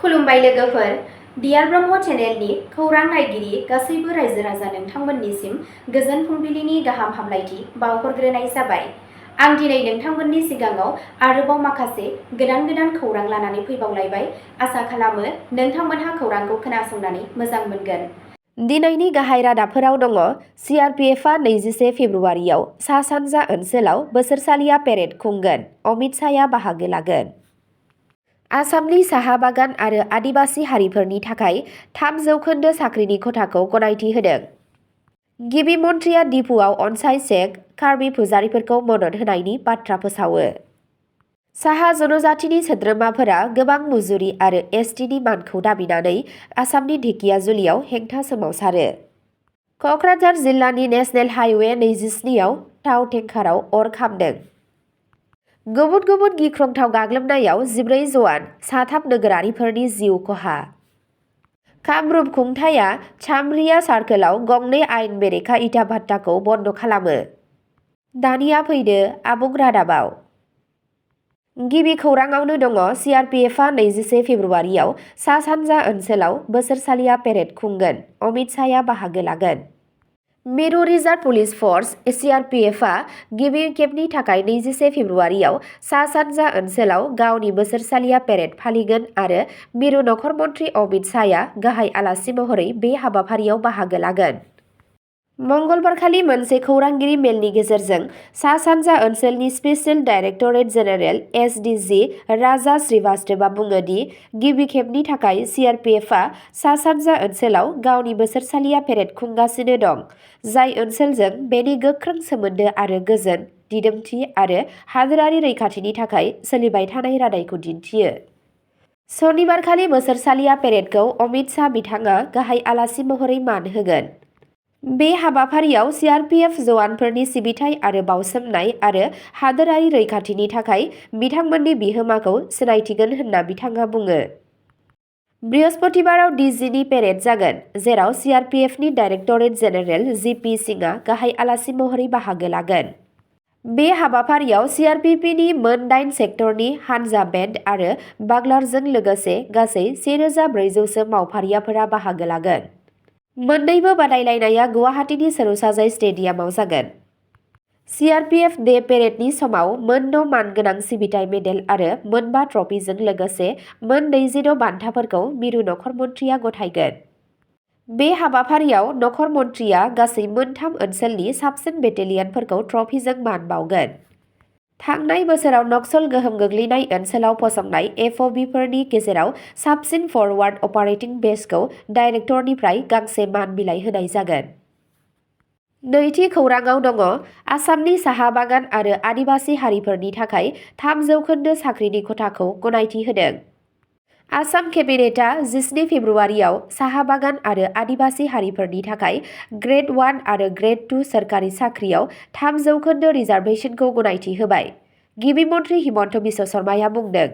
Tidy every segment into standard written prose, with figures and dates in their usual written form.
खुलुमबाय लोगोफोर, डियार ब्रह्म चेनेलनि खौरां नायगिरि गासैबो रायजो राजा नोंथांमोननिसिम गोजोन फुंबिलिनि गाहाम हामलायथि बावहरग्रोनाय जाबाय। आं दिनै नोंथांमोननि सिगाङाव आरोबाव माखासे गोदान खौरां लानानै फैबावलायबाय। आसा खालामो नोंथांमोनहा खौरांखौ खोनासंनानै मोजां मोनगोन। दिनैनि गाहाय रादाबफोराव दङ सिआरपिएफआ 21 फेब्रुआरियाव सा-सानजा ओनसोलाव बोसोरसालिया पेरेड खुंगोन, अमित शाहआ बाहागो लागोन। आसामनि साहा बागान आरो आदिबासि हारिफोरनि थाखाय 3% साख्रिनि खथाखौ गनायथि होदों। गिबि मन्थ्रिया डिपुआव अनसाय चेक, कार्बि फुजारिफोरखौ मदद होनायनि बाथ्रा फोसावो। साहा जनजातिनि सोद्रोमाफोरा गोबां मुजुरि आरो एसटिनि मानखौ दाबिनानै आसामनि ढेकियाजुलियाव हेंथा सोमावसारो। कक्राझार जिल्लानि नेशनेल हाइवे 27 आव थाव टेंकाराव अर खामदों। गुबुन गिख्रंथाव गाग्लोबनायाव 14 जवान, 3 नोगोरारिफोरनि जिउ खहा। कामरुप खुंथाया चामरिया सार्कोलआव गंनै आयेन बेरेखा इटा भाट्टाखौ बन्द खालामो। दानिया फैदो आबुं रादाबाव। गिबि खौराङावनो दङ सिआरपिएफआ 21 फेब्रुआरियाव सा-सानजा ओनसोलाव बोसोरसालिया पेरेड खुंगोन, अमित शाहआ बाहागो लागोन। मिरु रिजार्भ पुलिस फर्स (सिआरपिएफआ) गिबि खेबनि थाखाय 21 फेब्रुआरियाव सा-सानजा ओनसोलाव गावनि बोसोरसालिया पेरेड फालिगोन आरो मिरु नखर मन्थ्रि अमित शाहआ गाहाय आलासि महरै बे हाबाफारियाव बाहागो लागोन। मंगलबारखालि मोनसे खौरांगिरि मेलनि गेजेरजों सा-सानजा ओनसोलनि स्पेशेल डाइरेक्टरेट जेनेरेल (एसडिजि) राजा श्रीवास्तवआ बुङो दि गिबि खेबनि थाखाय सिआरपिएफआ सा-सानजा ओनसोलाव गावनि बोसोरसालिया पेरेड खुंगासिनो दं, जाय ओनसोलजों बेनि गोख्रों सोमोन्दो आरो गोजोन, दिदोमथि आरो हादोरारि रैखाथिनि थाखाय सोलिबाय थानाय रादायखौ दिन्थियो। सनिबारखालि बोसोरसालिया पेरेडखौ अमित शाह बिथाङा गाहाय आलासि महरै मान होगोन। बे हाबाफारियाव सिआरपिएफ जवानफोरनि सिबिथाइ आरो बाउसोमनाय आरो हादोरारि रैखाथिनि थाखाय बिथांमोननि बिहोमाखौ सिनायथिगोन होनना बिथाङा बुङो। बृहस्पतिबाराव डिजिनि पेरेड जागोन, जेराव सिआरपिएफनि डाइरेक्टरेट जेनेरेल जिपि सिंहआ गाहाय आलासि महरै बाहागो लागोन। बे हाबाफारियाव सिआरपिएफनि मोन 8 सेक्टरनि हानजा बेन्ड आरो बाग्लारजों लोगोसे गासै 1400 सो मावफारियाफोरा बाहागो लागोन। मोन्नैबो बादायलायनाया गुवाहाटीनि सरुसाजाय स्टेडियामाव जागोन। सिआरपिएफ डे पेरेडनि समाव मोन 9 मानगोनां सिबिथाइ मेडेल आरो मोन 5 ट्रफिजों लोगोसे मोन 26 बान्थाफोरखौ मिरु नखर मन्थ्रिया गथायगोन। बे हाबाफारियाव नखर मन्थ्रिया गासै मोन 3 ओनसोलनि साबसिन बेटेलियनफोरखौ ट्रफिजों मान बावगोन। थांनाय बोसोराव नक्सल गोहोम गोग्लैनाय ओनसोलाव फसंनाय एफअ'बिफोरनि गेजेराव साबसिन फरवार्ड अपारेटिं बेसखौ डाइरेक्टरनिफ्राय गांसे मान बिलाइ होनाय जागोन। नैथि खौराङाव दङ आसामनि साहा बागान आरो आदिबासि हारिफोरनि थाखाय 3% साख्रिनि खथाखौ गनायथि होदों। आसाम केबिनेटआ 17 फेब्रुआरियाव साहा बागान आरो आदिबासि हारिफोरनि थाखाय ग्रेड 1 आरो ग्रेड 2 सोरखारि साख्रियाव 3% रिजार्भेसनखौ गनायथि होबाय, गिबि मन्थ्रि हिमन्त बिश्व शर्माया बुंदों।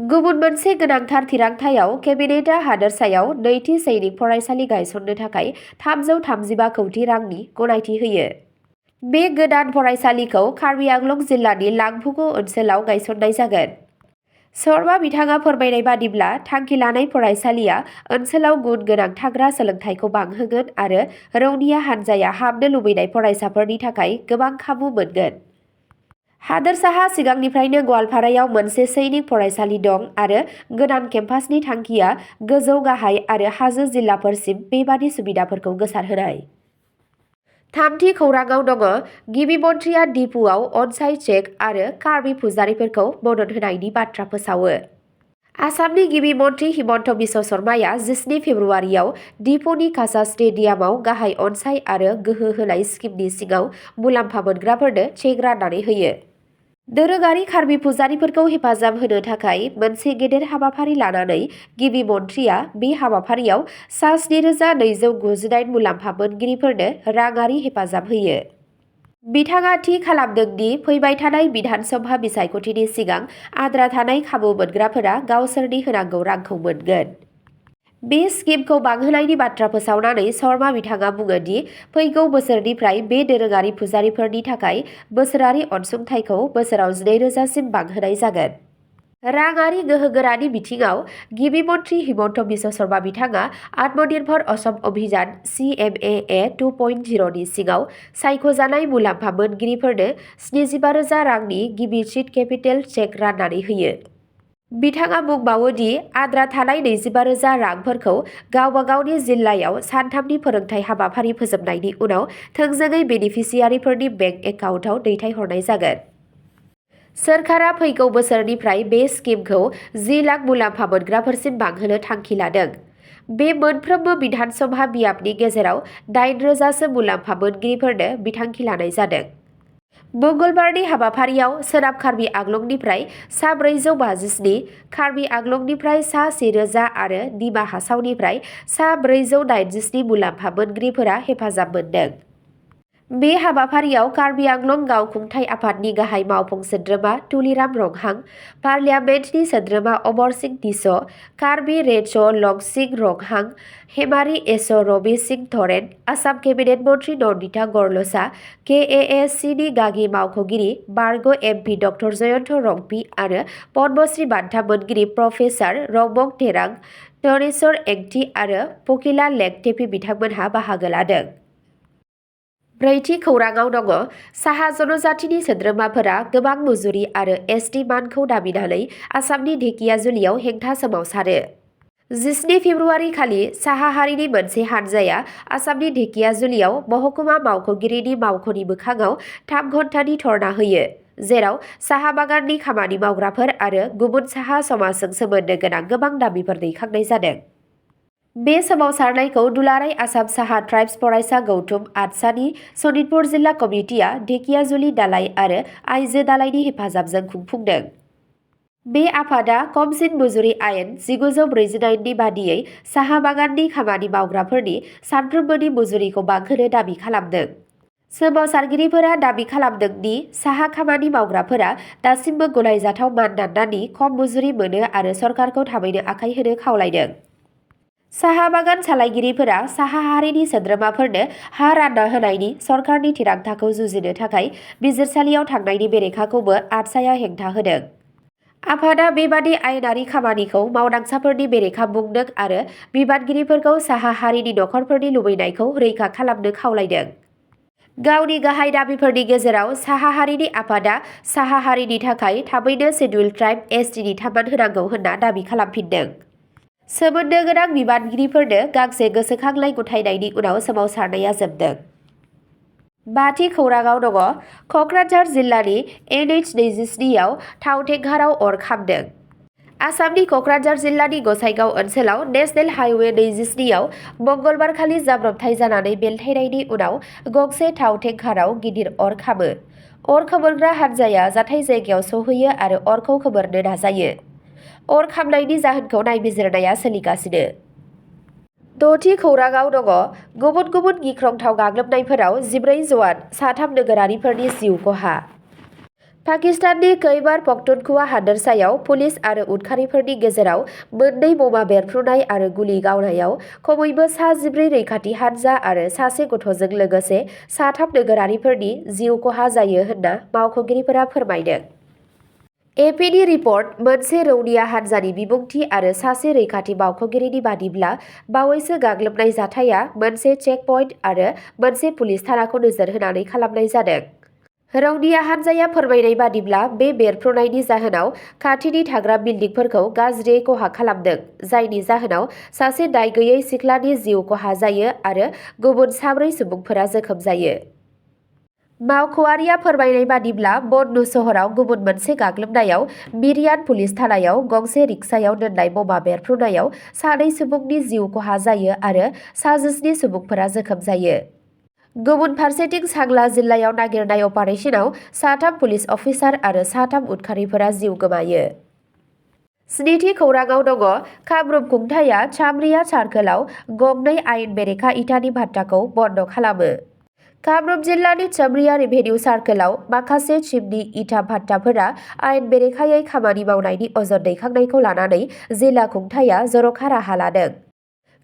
गुबुन मोनसे गोनांथार थिरांथायाव केबिनेटआ हादोरसायाव नैथि सैनिक फरायसालि गायसननो थाखाय 335 कौटि रांनि गनायथि होयो। बे गोदान फरायसालिखौ कार्बि आंलं जिल्लानि लांफुगु ओनसोलाव गायसननाय जागोन। शर्मा बिथाङा फोरमायनाय बादिब्ला थांखि लानाय फरायसालिया ओनसोलाव गुन गोनां थाग्रा सोलोंथाइखौ बांहोगोन आरो रौनिया हानजाया हाबनो लुबैनाय फरायसाफोरनि थाखाय गोबां खाबु मोनगोन। हादोरसाहा सिगांनिफ्रायनो गवालपारायाव मोनसे सैनिक फरायसालि दं आरो गोदान केम्पासनि थांखिया गोजौ गाहाय आरो हाजो जिल्लाफोरसिम बेबादि सुबिदाफोरखौ गोसारहोनाय। थामथि खौराङाव दङ गिबि मन्थ्रिया डिपुआव अनसाय चेक आरो कार्बि फुजारिफोरखौ मदद होनायनि बाथ्रा फोसावो। आसामनि गिबि मन्थ्रि हिमन्त बिश्व शर्माया 17 फेब्रुआरियाव डिपुनि कासा स्टेडियामाव गाहाय अनसाय आरो गोहो होनाय स्किमनि सिङाव मुलाम्फा मोनग्राफोरनो चेक राननानै होयो। दोरोङारि कार्बि फुजारिफोरखौ हेफाजाब होनो थाखाय मोनसे गेदेर हाबाफारि लानानै गिबि मन्थ्रिया बे हाबाफारियाव सा 7298 मुलाम्फा मोनगिरिफोरनो राङारि हेफाजाब होयो। बिथाङा थि खालामदों दि फैबाय थानाय बिधान सभा बिसायख'थिनि सिगां आद्रा थानाय खाबु मोनग्राफोरा गावसोरनि होनांगौ रांखौ मोनगोन। बे स्किमखौ बांहोनायनि बाथ्रा फोसावनानै शर्मा बिथाङा बुङो दि फैगौ बोसोरनिफ्राय बे दोरोङारि फुजारिफोरनि थाखाय बोसोरारि अनसुंथाइखौ बोसोराव 12,000 सिम बांहोनाय जागोन। राङारि गोहोगोरानि बिथिङाव गिबि मन्थ्रि हिमन्त बिश्व शर्मा बिथाङा आत्मनिर्भर असम अभियान CMAA 2.0 नि सिङाव सायख'जानाय मुलाम्फा मोनगिरिफोरनो 75,000 रांनि गिबि सिड केपिटेल चेक राननानै होयो। बिथाङा बुंबावो दि आद्रा थानाय 25,000 रांफोरखौ गावबा गावनि जिल्लायाव सानथामनि फोरोंथाय हाबाफारि फोजोबनायनि उनाव थोंजोङै बेनिफिसियारिफोरनि बेंक एकाउन्टआव दैथायहरनाय जागोन। सोरखारा फैगौ बोसोरनिफ्राय बे स्किमखौ 10 लाख मुलाम्फा मोनग्राफोरसिम बांहोनो थांखि लादों। बे मोनफ्रोमबो बिधानसभा बियाबनि गेजेराव 8,000सो मुलाम्फा मोनगिरिफोरनो बिथांखि लानाय जादों। मंगलबारनि हाबाफारियाव सोनाब कार्बि आंलंनिफ्राय सा 457, कार्बि आंलंनिफ्राय सा 1,000 आरो दिमा हासावनिफ्राय सा 487 मुलाम्फा मोनगिरिफोरा हेफाजाब मोन्दों। बे हाबाफारियाव कार्बि आंलं गावखुंथाय आफादनि गाहाय मावफुं सोद्रोमा तुलिराम रंहां, पार्लियामेन्टनि सोद्रोमा अमर सिंह दिस, कार्बि रेड्स लंसिं रंहां, हेमारि एस रबि सिंह धरेन, आसाम केबिनेट मन्थ्रि नन्दिता गरलचा, KAAC-नि गागि मावख'गिरि बारग' MP डक्टर जयन्त रंपि आरो पद्मश्री बान्था मोनगिरि प्रफेसार रंमं तेरां, धनेश्वर एंथि आरो पकिला लेंगतेपि बिथांमोनहा बाहागो लादों। ब्रैथि खौराङाव दङ साहा जनजातिनि सोद्रोमाफोरा गोबां मुजुरि आरो ST मानखौ दाबिनानै आसामनि ढेकियाजुलियाव हेंथा सोमावसारो। 17 फेब्रुवारि खालि साहा हारिनि मोनसे हानजाया आसामनि ढेकियाजुलियाव महकुमा मावख'गिरिनि मावख'नि मोखाङाव 3 घन्टानि धर्ना होयो, जेराव साहा बागाननि खामानि मावग्राफोर आरो गुबुन साहा समाजजों सोमोन्दो गोनां गोबां दाबिफोर दैखांनाय जादों। बे सोमावसारनायखौ दुलाराय आसाम साहा ट्राइब्स फरायसा गौथुम आटसानि सनितपुर जिल्ला कमिटिया ढेकियाजुलि दालाइ आरो आइजो दालाइनि हेफाजाबजों खुंफुंदों। बे आफादा खमसिन मुजुरि आयेन 1949 नि बादियै साहा बागाननि खामानि मावग्राफोरनि सानफ्रोमबोनि मुजुरिखौ बांहोनो दाबि खालामदों। सोमावसारगिरिफोरा दाबि खालामदों दि साहा खामानि मावग्राफोरा दासिमबो गनायजाथाव मानदान्दानि खम मुजुरि मोनो आरो सरकारखौ थाबैनो आखाय होनो खावलायदों। साहा बागान सालायगिरिफोरा साहा हारिनि सोद्रोमाफोरनो हा रानना होनायनि सरकारनि थिरांथाखौ जुजिनो थाखाय बिजिरसालियाव थांनायनि बेरेखाखौबो आटसाया हेंथा होदों। आफादा बेबादि आयेनारि खामानिखौ मावदांसाफोरनि बेरेखा बुंदों आरो बिबानगिरिफोरखौ साहा हारिनि नखरफोरनि लुबैनायखौ रैखा खालामनो खावलायदों। गावनि गाहाय दाबिफोरनि गेजेराव साहा हारिनि आफादा साहा हारिनि थाखाय थाबैनो शेड्युल ट्राइब STनि थामान होनांगौ होनना दाबि खालामफिनदों। सोमोन्दो गोनां बिबानगिरिफोरनो गांसे गोसोखांलाइ गथायनायनि उनाव सोमावसारनाया जोबदों। बाथि खौराङाव दङ कक्राझार जिल्लानि NH-27 आव थाव टेंकाराव अर खामदों। आसामनि कक्राझार जिल्लानि गसाइगाव ओनसोलाव नेशनेल हाइवे 27 आव मंगलबारखालि जाब्रबथाय जानानै बेलथायनायनि उनाव गंसे थाव टेंकाराव गिदिर अर खामो। अर खोमोरग्रा हानजाया जाथाय जायगायाव सौहैयो आरो अरखौ खोमोरनो नाजायो। अर खामनायनि जाहोनखौ नायबिजिरनाया सोलिगासिनो। दथि खौराङाव दङ गुबुन गुबुन गिख्रंथाव गाग्लोबनायफोराव 14 जवान, 3 नोगोरारिफोरनि जिउ खहा। पाकिस्ताननि खैबर पख्तुनख्वा हादोरसायाव पुलिस आरो उदखारिफोरनि गेजेराव मोननै बमा बेरफ्रुनाय आरो गुलि गावनायाव खमैबो सा 14 रैखाथि हानजा आरो सासे गथ'जों लोगोसे 3 नोगोरारिफोरनि जिउ खहा जायो होनना मावख'गिरिफोरा फोरमायदों। APनि रिपर्ट मोनसे रौनिया हानजानि बिबुंथि आरो सासे रैखाथि मावख'गिरिनि बादिब्ला बावैसो गाग्लोबनाय जाथाया मोनसे चेक पइन्ट आरो मोनसे पुलिस थानाखौ नोजोर होनानै खालामनाय जादों। रौनिया हानजाया फोरमायनाय बादिब्ला बे बेरफ्रुनायनि जाहोनाव खाथिनि थाग्रा बिल्डिंफोरखौ गाज्रियै खहा खालामदों, जायनि जाहोनाव सासे दाय गैयै सिख्लानि जिउ खहा जायो आरो गुबुन 4 सुबुंफोरा जोखोम जायो। मावख'आरिया फोरमायनाय बादिब्ला बन्नु सहराव गुबुन मोनसे गाग्लोबनायाव मिरियान पुलिस थानायाव गंसे रिक्सायाव दोननाय बमा बेरफ्रुनायाव 2 सुबुंनि जिउ खहा जायो आरो 7 सुबुंफोरा जोखोम जायो। गुबुन फारसेथिं सांला जिल्लायाव नागिरनाय अपारेशनाव 3 पुलिस अफिसार आरो 3 उदखारिफोरा जिउ गोमायो। स्निथि खौराङाव दङ कामरुप खुंथायआ चामरिया सार्कलआव गंनै आयेन बेरेखा इटानि भाट्टाखौ बन्द खालामो। कामरुप जिल्लानि चामरिया रेभिनिउ सार्कलआव माखासे चिमनि इटा भाट्टाफोरा आयेन बेरेखायै खामानि मावनायनि अजद दैखांनायखौ लानानै जिल्ला खुंथायआ जर'खा राहा लादों।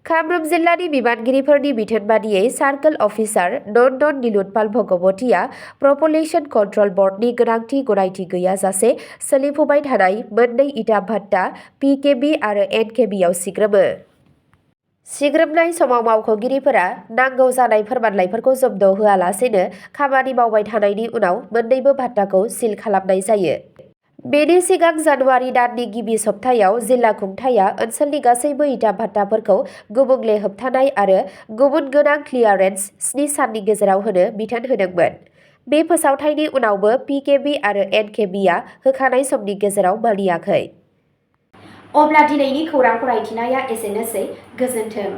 कामरुप जिल्लानि बिबानगिरिफोरनि बिथोन बादियै सार्कल अफिसार नन्दन नीलोत्पाल भगवतीआ पपुलेशन कन्ट्रल बर्डनि गोनांथि गनायथि गैयाजासे सोलिफुबाय थानाय मोननै इटा भाट्टा पिकेबि आरो एनकेबिआव सिग्रोमो। सिग्रोमनाय समाव मावख'गिरिफोरा नांगौ जानाय फोरमानलाइफोरखौ जब्द होआलासेनो खामानि मावबाय थानायनि उनाव मोन्नैबो भाट्टाखौ सिल खालामनाय जायो। बेनि सिगां जानुवारि दाननि गिबि सप्तायाव जिल्ला खुंथाया ओनसोलनि गासैबो इटा भाट्टाफोरखौ गुबुंले होबथानाय आरो गुबुन गोनां क्लियारेन्स 7 साननि गेजेराव होनो बिथोन होदोंमोन। बे फोसावथायनि उनावबो पिकेबि आरो एनकेबिआ होखानाय समनि गेजेराव मानियाखै। अब्ला दिनैनि खौरां फरायथिनाया एसेनोसै। गोजोन्थों।